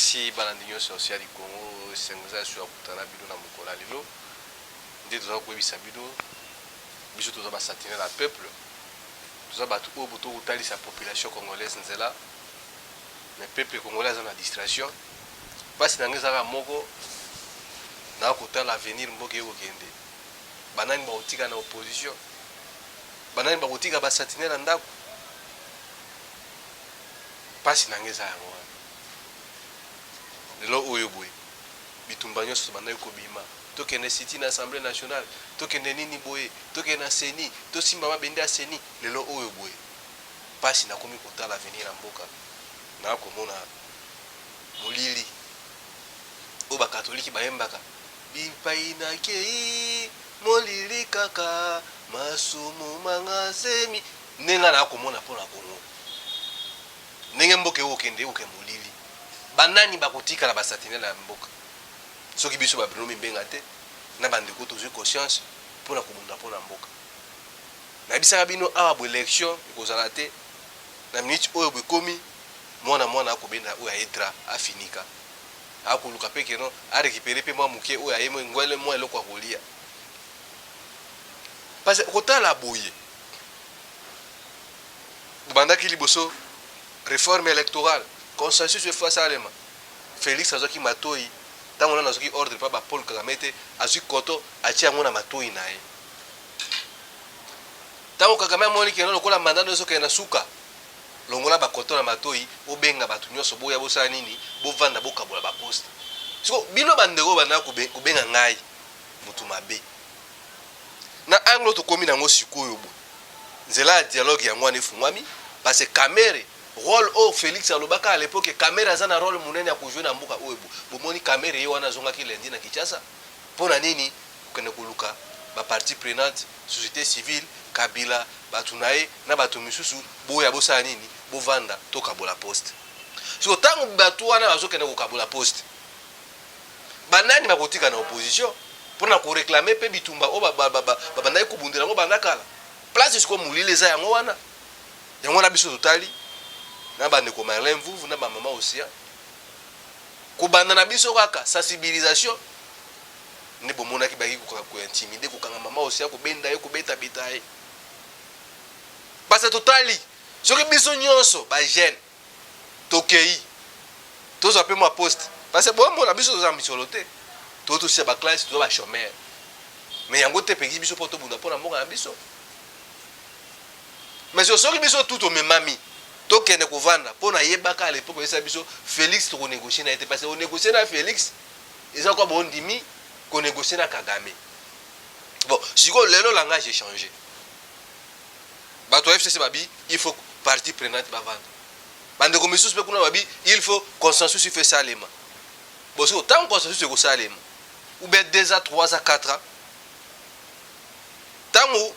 Merci balandi nyonso ya Ocean du Congo, esengo eza lisusu ya kokutana na bino na mokolo ya lelo. Nde toza koyebisa bino, biso toza ba sentinelle ya peuple, toza bato oyo boto kotalisa population congolaise nzela, mais peuple congolais aza na distraction. Pasi na nga eza kaka moko, na kotala avenir mboka ekokende, banani bakotika na opposition, banani bakotika ba sentinelle na ndako. Pasi na nga eza yango wana. Lelo oyo boye bitumba nyonso tobandaki kobima, tokende siti na Assemblee nationale, tokende nini boye, tokende na CENI, tosimba mabende ya CENI. Lelo oyo boye pasi nakomi kotala avenir ya mboka, na komona molili oyo ba katoliki bayembaka bipai nakei molili kaka masumu manga zemi, nde nga na komona mpo na Congo ndenge mboka ekokende, ekokende molili. Banani bakotikala ba sentinelle ya mboka soki biso ba Bruno Mimbenga te na bandeko tozwi conscience mpo na kobunda mpo na mboka? Nayebisaka bino awa bo election ekozala te na minute oyo bokomi mwana mwana akobenda oyo aye drap afinika, akoluka pe keno a recuperer pe mwa moke oyo aye ngwele mwa eloko ya kolia, parce que kotala boye bobandaki liboso reforme électorale, consensus efo asalema. Félix azwaki matoi ntango nano azwaki ordre pa ba Paul Kagame te, azwi koto atie yango na matoi na ye. Ntango Kagame amoni keno lokola mandat no ezokende na suka, longola bakoto na matoi, obenga bato nyonso boya bosala nini, bovanda bokabola baposte. Siko bino bandeko banda kobenga ngai motu mabe na angle tokomi nango sikoyo boye, nzela ya dialogue yango wana efungwami, parce que Kamerhe, rôle oyo Félix alobaka à l'époque, Kamerhe aza na rôle monene ya kojouer na mboka oyo. Bomoni Kamerhe ye wana azongaki lundi na Kinshasa mpo na nini? Kokende koluka bapartie prenante, société civile, Kabila, bato na ye na bato misusu, boya bosala nini, bovanda tokabola poste. Siko ntango bato wana bazokende kokabola poste, banani bakotika na opposition mpona koréclamer mpe bitumba oyo babandaki kobundela yango banda kala? Place sikoyo molili eza yango wana. Yango wana biso totali na bandeko Marlin Mvuvu na bamama Océan, kobanda na biso kaka sensibilisation nde bomonaki bayaki kointimider, kokanga mama Océan, kobenda ye, kobetabeta ye, parce que totali soki biso nyonso bajeune tokei tozwa mpe mwa poste, parce que bomona biso toza misolo te, to tosia baclasse, toza bachômeur, mais yango te epekisi biso mpo tobunda mpo na mboka na biso. Mais soki biso tu tomemami tokende kovanda mpo nayebaka à l'époque oyesa biso Félix tokonégocier na ye te, parce que onégocier na Félix eza kwa bondimi konégocier na Kagame. Bon, sikoyo lelo langage échangé, bato ya FCC babi il faut partie prenante bavanda, bandeko misusu mpe kuna babi il faut consensus, il faut esalema. Bon, sikoyo ntango consensus ekosalema, ou bien 2 ans, 3 ans, 4 ans, ntango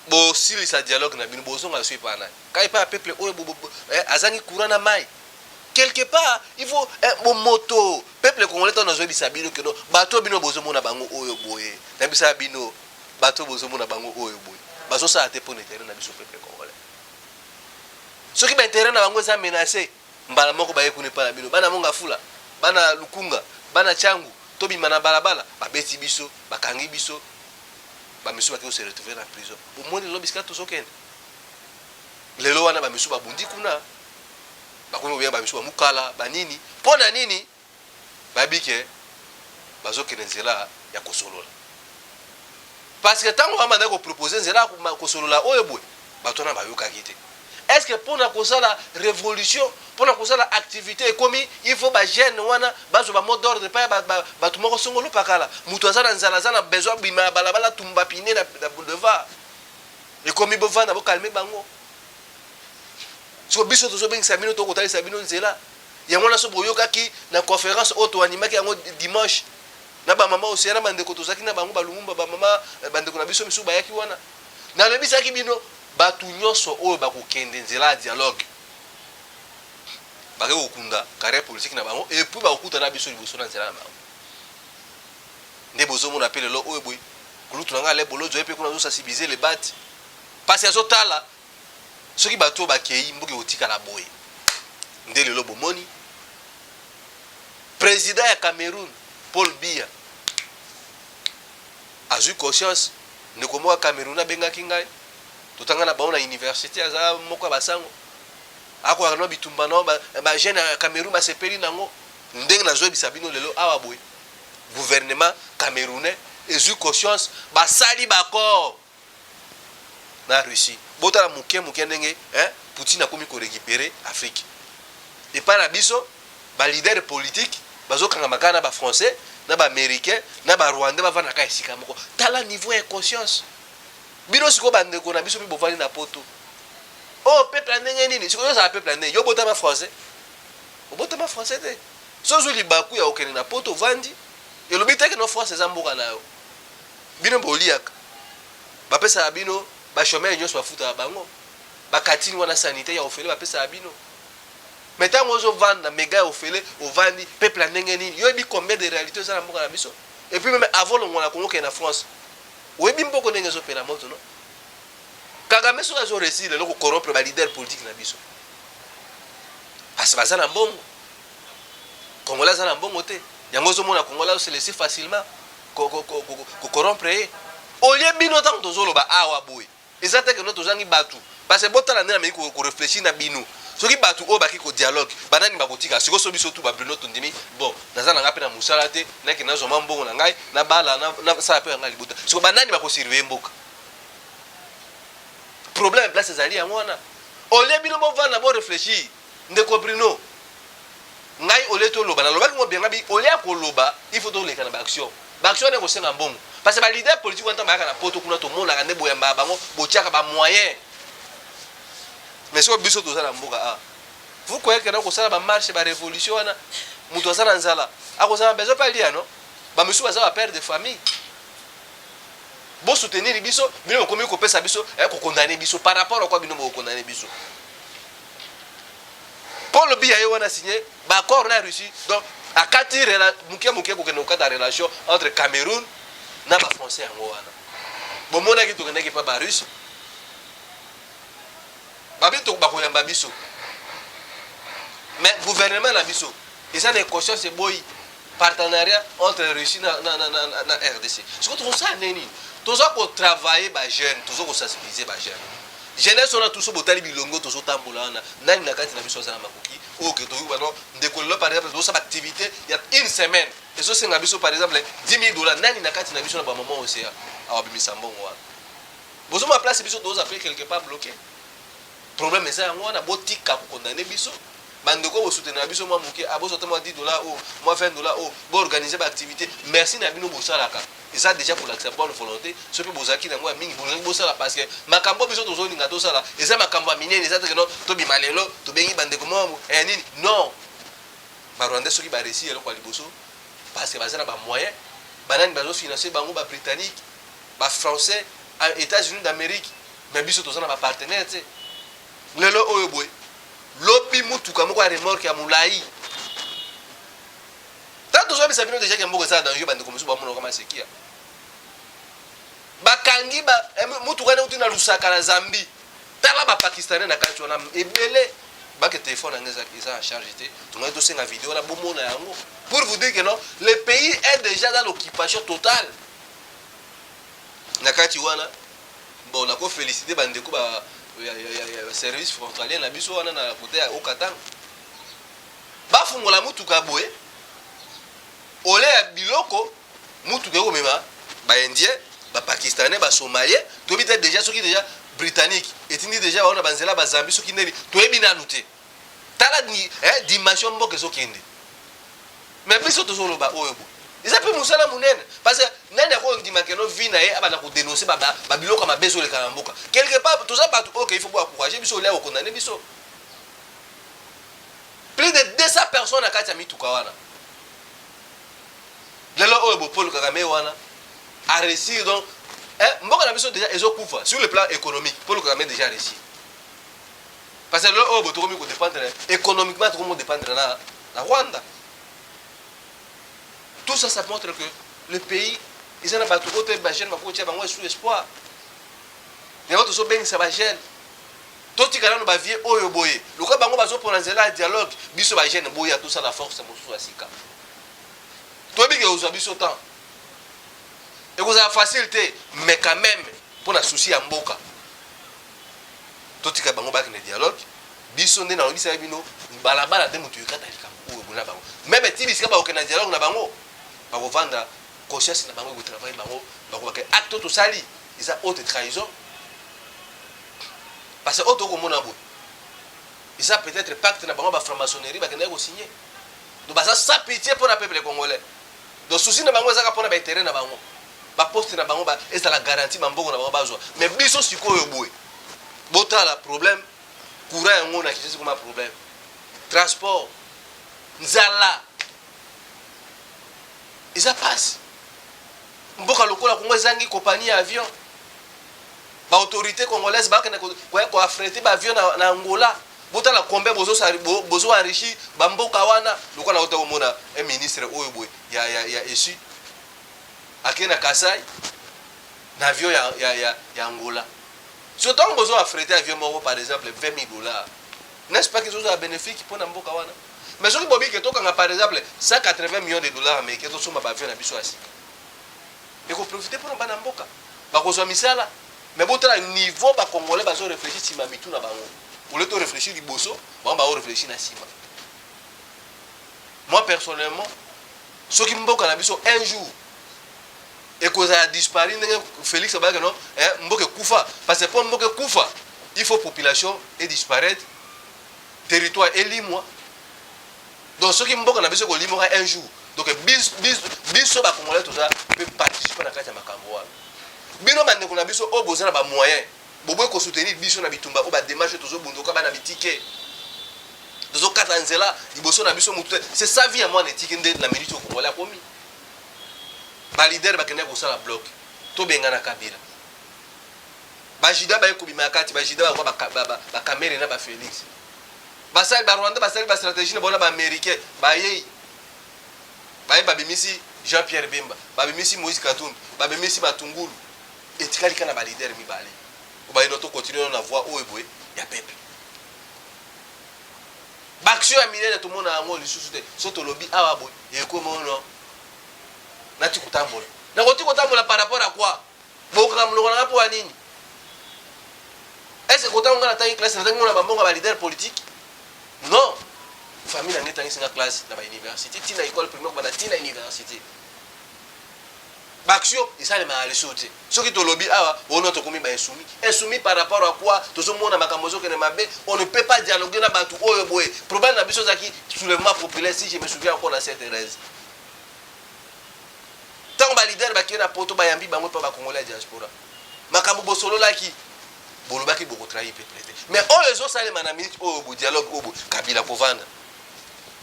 bosilisa dialogue na bino, bozonga so epai nani? Kaka epai ya peuple oyo azangi courant na mai. Quelque part il faut bomoto peuple congolais. Ntango nazoyebisa bino keno bato bino bozomona bango oyo boye, nayebisaka bino bato bozomona bango oyo boye bazosala te mpo na intérêt na biso peuple congolais. Soki baintérêt na bango eza menacé, mbala moko baye kuna epai na bino, bana Mont-Ngafula, bana Lukunga, bana Tshangu, tobima na balabala, babeti biso, bakangi biso, bamisusu baki kose retrouver na prison. Bomoni lelo bisika tozokende lelo wana, bamisusu babundi kuna, bakomi kobenga bamisusu bamukala banini. Mpo na nini? Bayebi ke bazokende nzela ya kosolola, parce que ntango bamandaki koproposer nzela ya kosolola oyo boye, bato wana bayokaki te. Est ce que mpona kosala révolution, mpona kosala activité ekomi il faut bajeune wana bazwa bamot d'ordre epai ya bato moko songolo pakala? Moto aza na nzala, aza na besoin bima ya balabala, tumba pine na boulevard, ekomi bovanda bocalmer bango. Siko biso tozobengisa bino, tokotalisa bino nzela yango wana. So boyokaki na conférence oyo toanimaki yango dimanche na bamama Océan na bandeko tozalaki na bango, balumumba, bamama, bandeko na biso misusu bayaki wana, nalobisaki bino bato nyonso oyo bakokende nzela ya dialogue bake kokunda carrière politique na bango, et puis bakokuta na biso liboso na nzela na bango. Nde bozomona mpe lelo oyo boye kulutu na ngai ale Bolozwa ye mpe kuna azosensibiliser le bat, parce azotala soki bato oyo bakei, mboka ekotikala boye. Nde lelo bomoni. Président ya Cameroun, Paul Biya, azwi conscience. Ndeko moko ya Cameroun abengaki ngai, totanga na bango na université, aza moko ya basango, akolaka no bitumba no bajeune ya Cameroun basepeli nango. Ndenge nazoyebisa bino lelo awa boye, gouvernement camerounais ezwi conscience, basali baaccord na Russie. Botala moke moke ndenge, hein, Poutine akomi korécupérer Afrique. Epai na biso, baleader politique bazokanga kaka na bafrançais, na baaméricain, na barwandais, bavandaka esika moko. Tala niveau ya conscience. Bino sikoyo, bandeko na biso mpe bovandi na Poto, oyo peuple ya ndenge nini? Sikoyo ozala peuple ya ndenge yo obotama français, obotama français te. So ozwi libaku ya kokende na Poto, ovandi, elobi te que no France eza mboka na yo. Bino boliaka, bapesaka bino, bachômeur nyonso bafutaka bango, bakatini wana, sanité ya ofele bapesaka bino. Mais ntango ozovanda mega ya ofele, ovandi, peuple ya ndenge nini? Yo oyebi combien de réalité eza na mboka na biso? Et puis même avant longwa na Kongo, okende na France, oyebi mboko ndenge ezopela moto. No Kagame soki azoréussir lelo kocorrompre baleader politique na biso, parce baza na mbongo, Congolais aza na mbongo te. Yango ozomona Congolais azose laisser facilement kocorrompre ye. Olie bino, ntango tozoloba awa boye, eza te que no tozangi bato, parce que botala nde nameki koréfléchir na bino. Soki bato oyo baki kodialogue, banani bakotika sikoyo? So biso tu babruno tondimi, bon, naza na ngai mpe na mosala te, nake nazwa mwa mbongo na ngai, nabala, nasala mpe ya ngai libota. Siko banani bakosurveiller mboka? Problème place ezali yango wana. Olie bino bovanda, boréfléchir. Ndeko Bruno, ngai olie toloba, nalobaki ngo bien ngabi, olia koloba, il faut toleka na baaction. Baaction wana ekosenga mbongo, parce que baleader politique wana, ntango bayaka na Poto kuna, tomonaka nde boyambaka bango, botiaka bamoyen. Mais soki biso toza na mboka, ah, vous croyez que na kosala bamarche, barévolution wana, moto aza na nzala akozala besoin mpe alia? No, bamisusu baza bapère de famille. Bosoutenir biso. Bino bokomi kopesa biso, kokondane biso par rapport à quoi? Bino bokokondane biso. Paul Biya ye wana signé baaccord na Russie, donc akati moke moke kokende kokata relation entre Cameroun na bafrançais. Yango wana bomonaki tokendaki mpa barusse, babi bakoyamba biso. Mais gouvernement na biso eza na inconscience, eboyi partenariat entre Russie na RDC. Sikoyo tokosala ndenge nini? Toza kotravailler bajeune, toza kosensibiliser bajeune, jeunesse wana. Tuso botali bilongo, tozotambola wana, nani na kati na biso aza na makoki oyo ke toyoki bano? Ndeko, lelo par exemple tozosala activité ya une semaine, ezosenga biso par exemple 10 000 $. Nani na kati na biso na bamama océan awabimisa mbongo wana? Bozoma place biso toza pe quelque part bloqué. Problème eza yango wana. Botika kokondane biso. Bandeko, bosoutenir biso mwa moke, bozwa mwa 10 $ oyo, mwa 20 $ oyo, boorganiser baactivité. Merci na bino, bosalaka, eza déjà kolakisa bonne volonté. Soki mpe bozalaki nango ya mingi, bolingi bosala, parce que makambo biso tozolinga tosala eza makambo ya minene. Eza te que no tobima lelo, tobengi bandeko mo nini. Non, barwandais soki baréussir eloko ya liboso, parce que baza na bamoyen. Banani bazofinancer bango? Babritannique, bafrançais, États-Unis d'Amérique. Mais biso toza na bapartenaire te. Lelo oyo boye, lobi mutuka moko ya remorque ya molai, ntango tozobisa bino déjà que mboka eza na danger, bandeko mosusu bamonaka masekia. Bakangi mutuka wana euti na Lusaka na Zambie. Tala bapakistanais na kati wana ebele. Bake telefone yango eza en charge te, tongai tosenga video wana, bomona yango, pour vous dire que non, le pays est déjà dans l'occupation totale. Na kati wana, bon, nakofélicité bandeko ba ya service frontalier na biso wana na kote ya Okatanga. Bafungola mutuka boye, ole ya biloko, mutuka ekomema baindien, bapakistanais, basomalien. Toyebi te déjà soki déjà britannique etindi déjà bango na banzela bazambi, soki ndeni toyebi nanu te. Tala dimension mboka ezokende. Mais biso tozoloba oyo boye, eza mpe mosala monene, parce que nani akondima que no vie na ye abanda kodénoncer babiloko ya mabe ezoleka na mboka? Quelque part toza bato oyo que il faut boencourager biso, olia kokondane biso. Plus de 200 personnes na kati ya mituka wana. Lelo oyo bo Paul Kagame wana aréussir, donc mboka na biso déjà ezokufa sur le plan économique. Paul Kagame déjà réussi, parce que lelo oyo bo tokomi kodépendre économiquement, tokomi kodépendre na Rwanda. Tout ça, ça montre que le pays eza na bato oyo te, bajeune bakotia bango sous espoir. Yango tozobengisa bajeune, totika nano bavie oyo boye. Lokola bango bazopona nzela ya dialogue, biso bajeune boya tosala force mosusu ya sika. Politique ekozwa biso temps, ekozala facile te, mais quand même mpo na souci ya mboka, totika bango bakende dialogue. Biso nde nalobisaka bino, balabala nde moto ekata likambo oyo bona bango. Même ti bisika bakokende na dialogue na bango, bakovanda, conscience na bango ekotravaille bango, bakobaka acte oyo tosali eza haute trahison, parce que oyo tokomona boye eza peut-être pacte na bango, bafranc-maçonnerie bakendaki kosigner. Donc baza sans pitié mpo na peuple congolais. Donc souci na bango ezaka mpona baintérêt na bango, baposte na bango ezala garantie, bambongo na bango bazwa. Mais biso sikoyo boye, botala problème courant yango na Kinshasa koma problème transport, nzala eza pasi. Mboka lokola Kongo ezangi compagnie ya avion, baautorité congolaise bakende koya koaffréter baavion na Angola. Botala combien bozo enrichir bamboka wana. Lokola nauta komona un ministre oyo boye ya esu ake na Kasai na avion ya Angola. So ntango bozo affréter avion moko, par exemple 20 000 dollars, n'est-ce pas que ezozala bénéfique mpo na mboka wana? Mais soki bobike tokanga par exemple 180 millions de dollars américains, tosomba baavion na biso ya sika, ekoprofite mpona bana mboka, bakozwa misala. Mais botala niveau bacongolais bazo réfléchir nsima mitu na bango. Ole to réfléchir liboso, bango bao réfléchir na nsima. Moi personnellement, soki mboka na biso un jour ekozala disparu ndenge Félix abayaki, no mboka ekufa, parce que mpo mboka ekufa, il faut population edisparaître, territoire elimwa. Donc soki mboka na biso ekolimwaka un jour, donc biso bacongolais toza mpe participe na kati ya makambo wana. Bino bandeko na biso oyo boza na bamoyen, boboyi kosoutenir biso na bitumba oyo, badémarche tozobundoka, bana bitike tozokata nzela liboso na biso, motu te. C'est ça vie ya mwana etike. Nde na minute oyo congolais akomi, baleader bakendaki kosala bloc, tobengana Kabila, bajida baye kobima ya kati, bajida bakwa baKamerhe na baFélix, basali barwanda, basali bastratégie na bona, baaméricain bayei, baye babimisi Jean Pierre Bemba, babimisi Moïse Katumbi, babimisi Matungulu. Etikali kaka na baleader mibale bayino. Tocontinue na voie oyo boye ya peuple. Baaction ya minene tomona yango lisusu te. So tolobi awa boye, ekoma ono nati kotambola, nakoti kotambola par rapport à quoi? Bokanga monoko nanga mpo ya nini? Est ce que kotango nga natangi classe, natangi ngo na bambongo ya baleader politique? Non, famille na ngai etangisi nga classe na bauniversité, ntina école primaire bana ntina université. Baaction esalemaka lisusu te. Soki tolobi awa ono tokomi bainsoumis. Insoumis par rapport à quoi? Tozomona makambo ezokende mabe, on ne peut pas dialoguer na bato oyo boye. Problème na biso ezalaki soulèvement populaire, si je me souviens encore, na Sainte Thérèse, ntango baleader bakei na Poto, bayambi bango mpe bacongolais ya diaspora. Makambo bosololaki, bolobaki bokotrahir peuple te. Mais oyo ezosalema na minute oyo bo dialogue oyo bo Kabila kovanda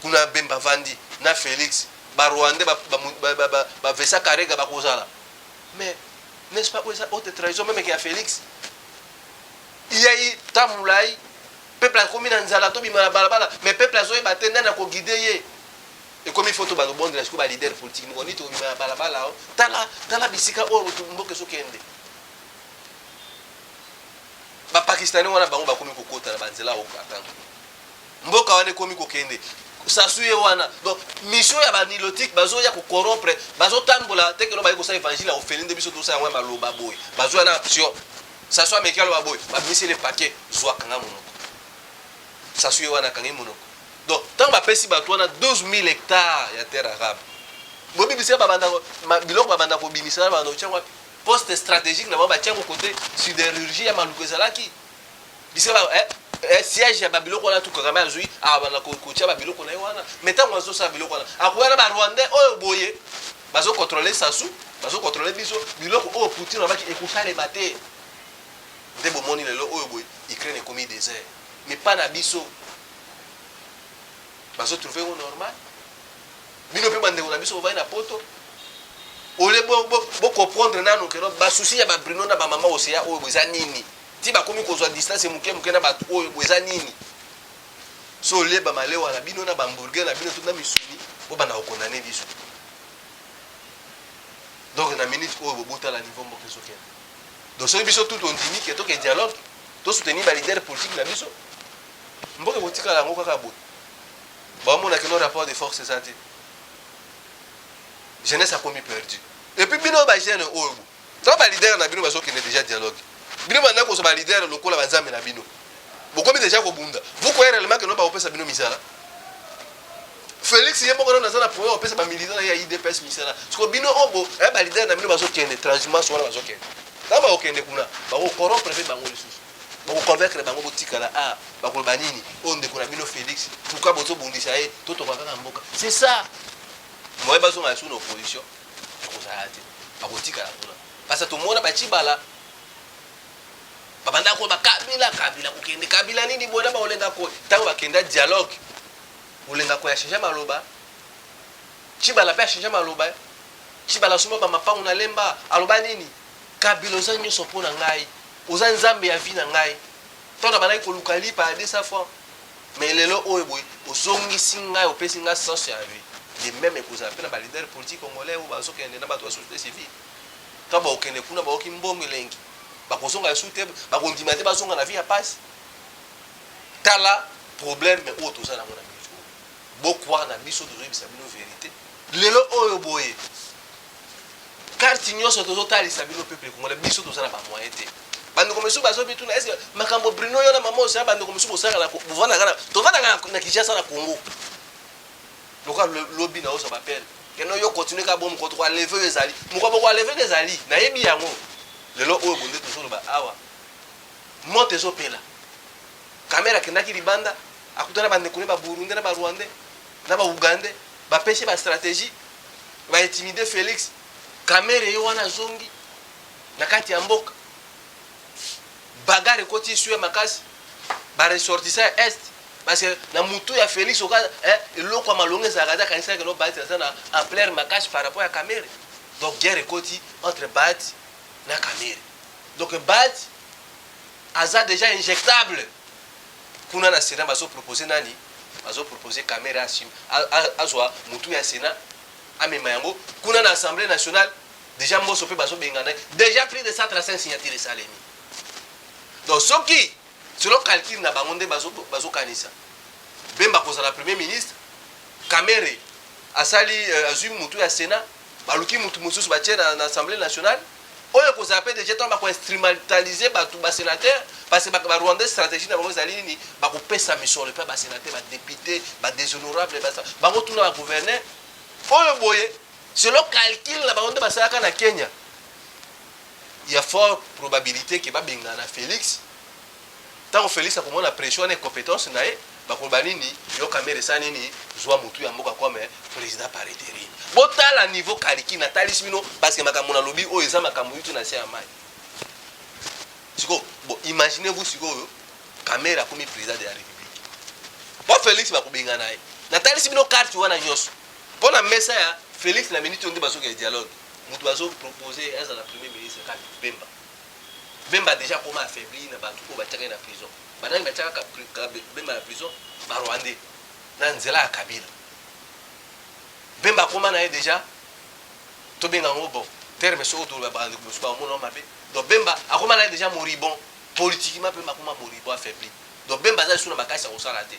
kuna, Bemba vandi na Félix, barwandais bavesa Karega bakozala. Mais n'est-ce pas oyo eza haute trahison? Même ya Félix iyai ta molai, peuple akomi na nzala, tobima na balabala, mais peuple azoyeba te ndani akoguide ye. Ekomi fo to bazobondela sikoyo baleader politique moko nini tokobima na balabala o. Tala, tala bisika oyo mboka ezokende. Bapakistanais wana bango bakomi kokota na banzela oyo atanga mboka wana ekomi kokende sasu ye wana. Donc mission ya banilotique, bazoya kocorrompre, bazotambola tekelo, baye kosala évangile ya ofeli. Nde biso tosala yango ya maloba boye, bazoya na action. Sasu ameki aloba boye, babimisi le paquet, zwa, kanga monoko. Sasu ye wana akangi monoko. Donc ntango bapesi bato wana 12 000 hectares ya terre arable, boyebi bisika babanda biloko babanda kobimisa na babanda kotiango wapi? Poste stratégique na bango batiango côté sidérurgie ya Maluku, ezalaki bisika siège ya babiloko wana. Tu Kagame azwi, abanda kotia babiloko na ye wana. Mais ntango azosala biloko wana, akoya na barwandais oyo boye bazocontrôle Sasu, bazocontrôle biso. Biloko oyo Poutine abaki ekosalema te, nde bomoni lelo oyo boye Ukraine ekomi désert. Mais pa na biso bazotrouve yango normal. Bino mpe bandeko na biso bovai na Poto, ole bocomprendre nano keno basusi ya baBruno na bamama Oseya oyo eza nini, ti bakomi kozwa distance moke moke na bato oyo bo eza nini? So olieba malewa na bino na bahamburger na bino to na misuni, bobanda kokondane biso. Donc na minute oyo bobotala niveau mboka ezokende. Donc soki biso tu tondimi ke toke dialogue, tosoutenir baleader politique na biso, mboka ekotikala yango kaka boye. Baomona keno rapport de force eza te. Jeunesse akomi perdu. Et puis bino ba jeune oyo bo ntango ba leader na bino bazokende déjà dialogue, bino banda kozwa ba leader lokola banzambe na bino, bokomi déjà kobunda. Vous croyez réellement que no bakopesa bino misala? Félix ye moko nano aza na problème kopesa bamilitant na ye ya UDPS misala. Siko bino oyo bo ba leader na bino bazokende transhumance wana, bazokende, ntango bakokende kuna, bakocorrompre mpe bango lisusu, bakoconvaincre bango botikala. A bakoloba nini? Oyo ndeko na bino Félix, pourquoi bozobundisa ye? Totoka kaka mboka, c'est ça. Moye bazonga lisusu na opposition ekozala te, bakotikala kuna, parce que tomona bacibala babanda koyeba Kabila, Kabila kokende, Kabila nini boye na baolenga koy. Ntango bakenda dialogue, olenga koy achange maloba, Cibala mpe achange maloba. Cibala asomba bamapango na Lemba. Aloba nini? "Kabila, oza nyonso mpo na ngai, oza Nzambe ya vie na ngai. Ntango na bandaki koluka lipa ya 200 francs, mais lelo oyo boye ozongisi ngai, opesi ngai sens ya vie." De même ekozala mpe na baleader politique congolais oyo bazokende na bato ya société civile. Ntango bakokende kuna, bakoki mbongo elengi, bakozonga lisusu te, bakondima te bazonga na vie ya pasi. Tala problème oyo toza nango na minute oyo. Bokwara na biso, tozoyebisa bino vérité. Lelo oyo boye, carte nyonso tozotalisa bino, peuple congolais, biso toza na bamoyen te. Bandeko mosusu bazobituna: est-ce makambo Bruno yo na mama Osaya, bandeko mosusu bosalaka, bovandaka, tovandaka na Kinshasa, na Congo, lokola lobi na ozwa bapele keno yo continue kaka bo, moko tokoenlever oyo ezali, moko bokoenlever ezali, nayebi yango. Lelo oyo bonde tozoloba awa, moto ezopela. Kamerhe akendaki libanda, akutana bandeko ne Baburundais na Barwandais na Baugandais, bapesi bastratégie, baintimide Félix. Kamerhe ye wana azongi na kati ya mboka, bagarre ekoti su ya makasi, baressortissant ya Est, parce que na mutu ya Félix oka eloko ya malongo ezalaka te. Akanisaki no Bahati aza na ampleur makasi par rapport ya Kamerhe. Donc guerre ekoti entre Bahati na Kamerhe. Donc Bahati aza déjà injectable kuna na Sénat. Bazopropose nani? Bazopropose Kamerhe azwa mutu ya Sénat, amema yango kuna na Assemblée nationale. Déjà Mboso mpe bazobengana, déjà plus de 135 signature esalemi. Donc soki selon calcul na bango nde bazokanisa Bemba kozala premier ministre, Kamerhe asali azwi mutu ya Sénat, baluki mutu mosusu batie na Assemblée nationale oyo kozala mpe déjà ntango bakoinstrumentalize bato basénateur, parce que Barwandais, stratégie na bango ezali nini? Bakopesa misolo mpe basénateur, badéputé, badéshonorable, bango tuna bagouverneur oyo boye. Selon calcul na bango nde basalaka na Kenya, ya fort probabilité ke babengana na Félix. Ntango Félix akomona pression wana, incompétence na ye, bakoloba nini? Yo Kamerhe, esa nini? Zwa motu ya mboka comme président par intérim. Botala niveau calcul natalisi bino, parce que makambo nalobi oyo eza makambo yuti na se ya mai. Sikoyo bon, imaginez vous sikoyo Kamerhe akomi président de la République, po Félix bakobengana ye. Natalisi bino carte wana nyonso mpo na mesa ya Félix. Na minute oyo nde bazokende dialogue, moto bazopropose azala premier ministre kaka Bemba. Bemba déjà akoma affaibli na bato oyo batiaka ye na prison. Banani batiaka Bemba na prison? Barwandais na nzela ya Kabila. Bemba akoma na ye déjà, tobenga yango bon terme soki toloba, bandeko mosusu bamona mabe. Donc Bemba akoma na ye déjà moribond politiquement. Bemba akoma moribond, affaibli. Donc Bemba aza lisusu na makasi ya kosala te.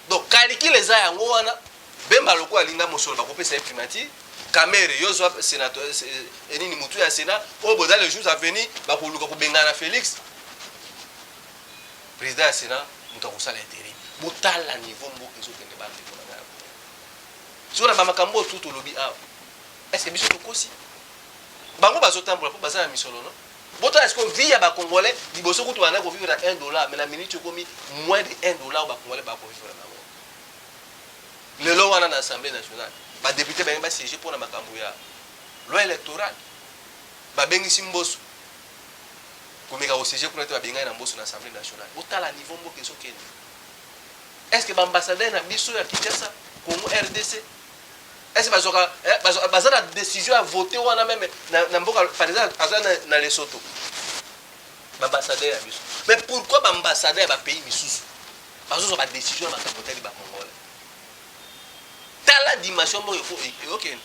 Donc calcul eza yango wana. Bemba lokola alinga mosolo, bakopesa ye primature. Kamerhe, yo zwa sénateur enini, mutu ya Sénat oyo boza. Les jours à venir bakoluka kobengana na Félix, président ya Sénat, moto akosala intérim. Botala niveau mboka ezokende. Bandeko na ngai, soki na bamakambo oyo tu tolobi awa, est ce que biso tokosi? Bango bazotambola mpo baza na misolo. No botala sikoyo vie ya Bacongolais. Liboso kutu banda kovivre na 1 dollar, mais na minute ekomi moins de 1 dollar oyo Bacongolais bakovivre nango lelo wana. Na Assemblée nationale, badéputé bangi basiége mpona makambo ya loi électorale. Babengisi Mboso komeka kosiéger kuna te, babengai na Mboso na Assemblée nationale. Botala niveau mboka ezokende. Est ce que baambassadeur na biso ya Kinshasa, Congo RDC, est ce bazwaka, baza na décision ya vote wana même na mboka? Par exemple, aza na Lesotho, baambassadeur ya biso. Mais pourquoi baambassadeur ya bapays misusu bazozwa badécision ya makambo etali Bacongolais? Tala dimension moko ekokende.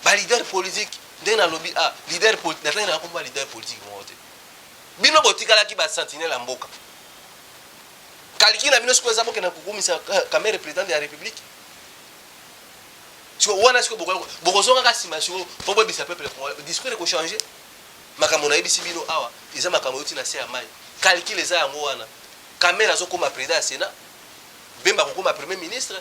Baleader politique, ndenge nalobi, ah, leader natangi na komba leader politique moko te. Bino botikalaki basentinelle ya mboka. Calcul na bino sikoyo eza bokenda kokomisa Kamerhe président de la République. Siko wana siko bokozongaka nsima siko mpo boyebisa peuple congolais, discours ekochange. Makambo nayebisi bino awa eza makambo euti na se ya mai. Calcul eza yango wana. Kamerhe azokóma président ya Sénat, Bemba akokóma premier ministre.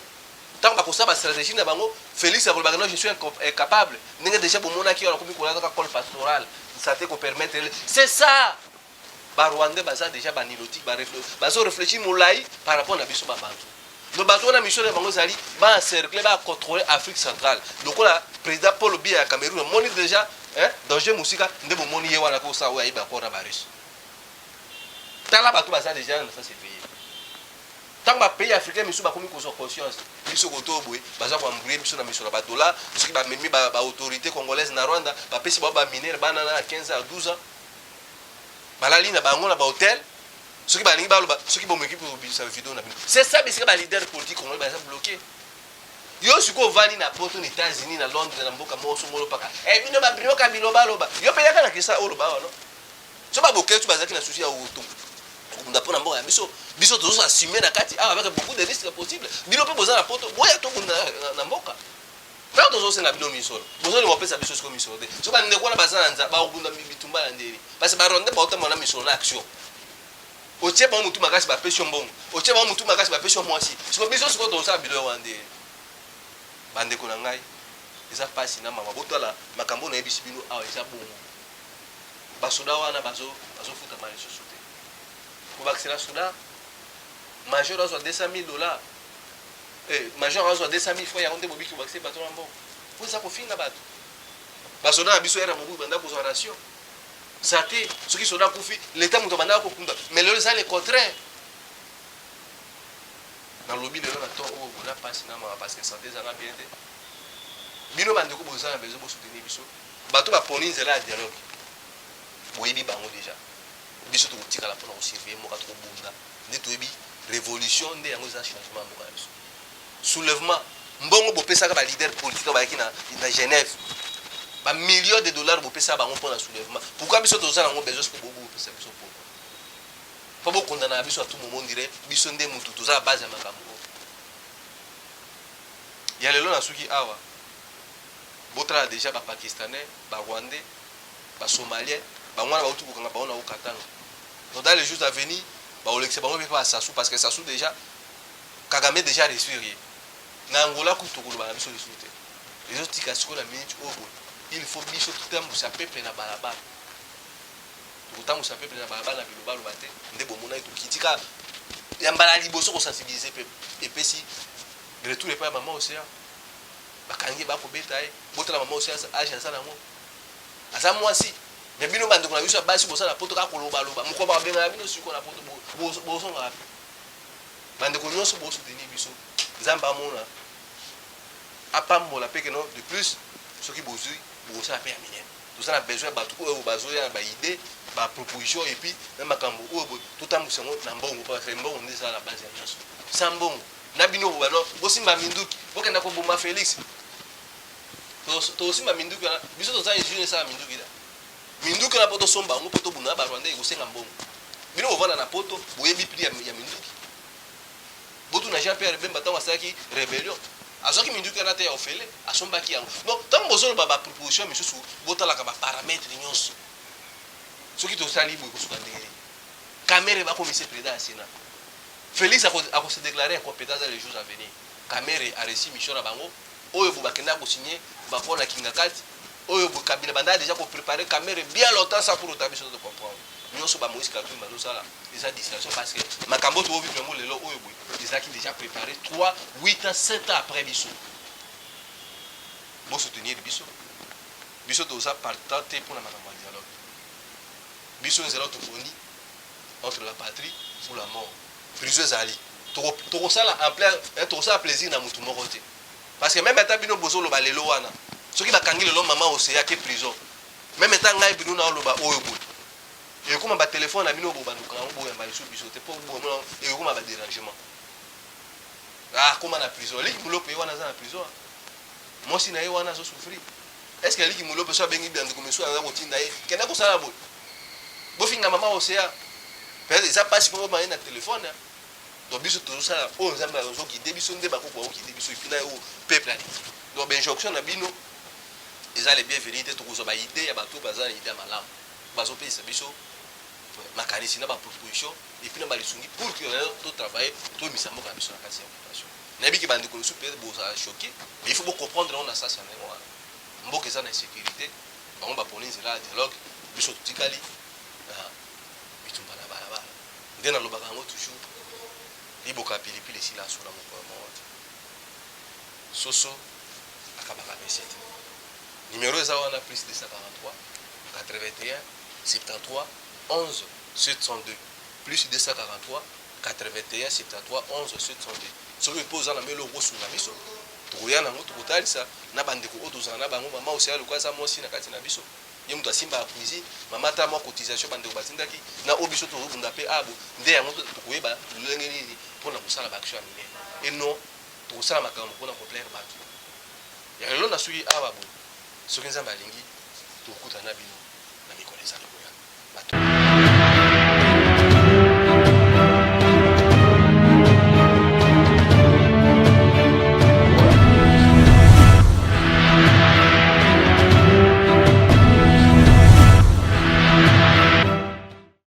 Ntango bakosala bastratégie na bango, Félix akolobaka: "Non, je suis incapable." Ndenge déjà bomonaki wana, akomi kolataka col pastoral, santé kopermettre. C'est ça, Barwandais baza déjà banilotique, bazo réfléchir molai par rapport na biso babantu. Donc bato wana, mission na bango ezali baencercle, bacontrôle Afrique centrale, lokola président Paul Biya ya Cameroun amoni déjà, hein, danger mosika. Nde bomoni ye wana kosala oyo ayebi accord na Barusse. Tala, bato baza déjà na sens éveillé. Ntango bapays africain misusu bakomi kozwa conscience, biso koto boye baza koembrouiller biso na miso na badola. Soki bamemi baautorité congolaise na Rwanda, bapesi bango baminere, bana na 15 à 12 ans balali na bango na bahotel. Soki balingi baloba, soki bomeki kobimisa video na bino, c'est ça. Bisika baleader politique congolais baza bloqué. Yo sikoyo ovandi na Poto, na États-Unis, na Londres, na mboka moko songolo paka e bino babrioka bilobaloba. Yo mpe yaka na kisa oloba wana. So baboketu bazalaki na souci ya kobunda mpo na mboka ya biso. Biso tozo assume na kati awa avec beaucoup de risques possible. Bino mpe boza na Poto, boya tobunda na mboka. Ntango tozosenga bino misolo, bozolinga kopesa biso sikoyo misolo te. So bandeko wana baza na nzala, bakobunda bitumba na ndeni? Parce que Barwandais baotambola na misolo na action. Otie bango motu makasi, bapesi yo mbongo. Otie bango motu makasi, bapesi yo mwasi. Siko biso sikoyo tozosala biloko wana ndeni? Bandeko na ngai, eza mpasi na mama. Botala makambo nayebisi bino awa, eza bongo. Basoda wana bazofutama lisusu te. Kobakisela soda major azwa 200 000 $, major azwa 200 000 francs, yango nde bobiki kobakisa bato na mbongo po eza kofinga bato. Basoda na biso, ere mobutu, banda kozwa ration sa te. Soki soda akufi, leta moto abandaka kokunda, mais lelo eza le contraire. Nalobi lelo na ton oyo bona mpasi na mama, parce que santé ezanga bien te. Bino bandeko boza na besoin bosoutenir biso. Bato baponi nzela ya dialogue, boyebi bango déjà. Biso tokotikala mpona kosurveiller mboka, tokobunda nde toyebi révolution nde yango eza changement ya mboka na biso, soulèvement. Mbongo bopesaka baleader politique bayaki na Genève, bamillion de dollars bopesaka bango mpona soulèvement, pourquoi biso toza nango besoin? Soki bopesa biso, pourquoi mpo bokondana na biso à tout moment? Dire biso nde mutu toza na base ya makambo oyo ya lelo. Na suki awa, botala déjà Bapakistanais, Barwandais, Basomalien, bango wana bauti kokanga bango na Okatanga. Donc dans les jours à venir, baolekisa bango mpe pa Sassou, parce que Sassou déjà, Kagame déjà reçu ye na Angola. Kutu tokoloba na biso lisusu te. Ezotika sikoyo na minute oyo boye, il faut biso totambusa peuple na balabala. Tokotambusa peuple na balabala na bilobaloba te. Nde bomonaki tokiti kaka ya mbala ya liboso kosensibiliser peuple, epesi retour epai ya mama Océan. Bakangi, bakobeta ye. Botala mama Océan, age aza nango, aza mwasi. Me bino bandeko na biso ya basi bosala Poto, kaka kolobaloba. Mokolo bakabengana bino sikoyo na Poto, bozongaka mpe. Bandeko nyonso bosoutenir biso, Nzambe amona, apambola mpe keno de plus. Soki bozwi, bokosala mpe ya minene. Toza na besoin ya bato oyo bazoya na baidée, baproposition, et puis na makambo oyo boye totambwisa yango na mbongo, parce que mbongo nde ezala na base ya nyonso. Sa mbongo na bino bano bosimba minduki, bokenda koboma Félix. Tosimba minduki wana, biso toza usine esala minduki da minduki wana mpo tosomba yango, mpo tobunda na Barwandais, ekosenga mbongo. Bino bovanda na Poto, boyebi prix ya minduki. Botuna Jean Pierre Bemba, ntango asalaki rébellion, azwaki minduki wana te ya ofele, asombaki yango. Donc ntango bozoloba baproposition misusu, botalaka baparamètre nyonso. Soki tosali boye, kosuka ndenge nini? Kamerhe bakomisi président ya Sénat, Félix akose déclarer incompétent dans les jours à venir. Kamerhe aréussi mission na bango oyo bo bakendaka kosigner baport na Kingakati. Oyo bo Kabila bandaka déjà kopréparer Kamerhe bien longtemps, sans pour autant biso to comprendre. Nyonso bamoïse Katumbi bazosala eza distraction, parce que makambo tovivre yango lelo oyo boye ezalaki déjà préparé 3, 8 ans, 7 ans après. Biso bosoutenir biso. Biso toza partant te mpona makambo ya dialogue. Biso nzela toponi entre la patrie ou la mort. Prison ezali, tokosala tokosala plaisir na motu moko te, parce que même ata bino bozoloba lelo wana, soki bakangi lelo mama oseyaki prison, même ata ngai bino na oloba oyo boye, ekokoma batelefone na bino bobanduka yango, boyamba lisusu biso te, mpo ekokoma badérangement. Ah, koma na prison, Liki Mulopo ye wana aza na prison, mwasi na ye wana azosouffrir. Est ce que Liki Mulopo so abengi bandeko misusu, aza kotinda ye kende kosala boye, bofinga mama Océan? Peut-être eza mpasi mpo boma ye na telefone. Donc biso tozosala oyo Nzambe azoguide biso, nde bakoko bakoguide biso, et puis na oyo peuple alingi. Donc bainjonction na bino eza le bienvenu te. Tokozwa baidée ya bato baza na idée ya malamu, bazopesa biso makanisi na baproposition et puis na balisungi pour que totravaille, toyemisa mboka na biso na kati ya occupation. Nayebi ke bandeko mosusu peut-être bozala choqué, mais il faut bocomprendre yango na sasi ya ndenge wana. Mboka eza na insécurité, bango baponi nzela ya dialogue, biso totikali na bitumba na balabala. Nde nalobaka yango toujours, liboka ya pilipili esila asola mokolo moko te, soso akabaka pese te. Numéro eza wana: +243 81 73 11 702, +243 81 73 11 702. Soki mpe oza na melo okosunga biso, tokoya nango, tokotalisa na bandeko oyo tozala na bango. Mama Osea lokola aza mwasi na kati na biso, ye moto asimbaka cuisine. Mama, ata mwa cotisation bandeko batindaki na oyo biso tozobunda mpe abo nde yango, tokoyeba lolenge nini mpona kosala baaction ya minene. E non, tokosala makambo mpona koplaire bato ya lelo. Na soki awa boye, soki Nzambe alingi, tokokutana na bino na mikolo ezali koya. Bato.